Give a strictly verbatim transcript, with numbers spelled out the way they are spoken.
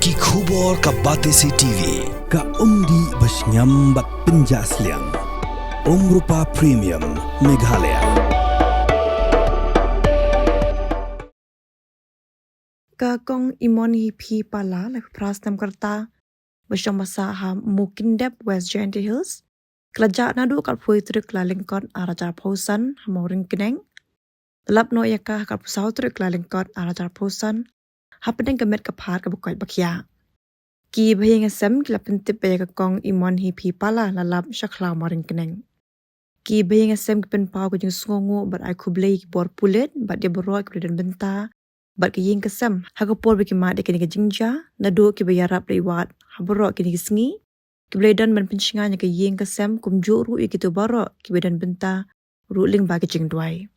Ki khubor ka Batesi T V, ka umdih bashngiam bad pynjah sliang. Umrupa Premium, Meghalaya. Ka Kong Imon Hiphi Pala, laiphew phra snem ka rta, ba shong ba sah ha Mukindep, West Jaintia Hills, ka la jah naduh ka arphew tarik Kyllalyngkot arhajar arphew san ha Mawryngkneng. La lap noh ïa ka ha ka arphew saw tarik Kyllalyngkot arhajar arphew san hapdeng ka met ka phad kaba koit ba khiah. Kiba ïeng ïa sem ki la pyntip ba ïa ka Kong Imon Hiphi Pala la lap sha khlaw Mawryngkneng. Kiba ïeng ïa sem ki pynpaw ka jingsngewnguh bad ai khublei ïa ki bor pulit bad ïa baroh kiba la don bynta bad ka ïing ka sem ha ka por ba ki mad ïa kane ka jingjia, naduh kiba ïarap leit wad ha baroh kine ki sngi, kiba la don ban pynshngaiñ ïa ka ïing ka sem, kumjuh ruh ïa kito baroh kiba don bynta ruh lyngba ka jingduwai.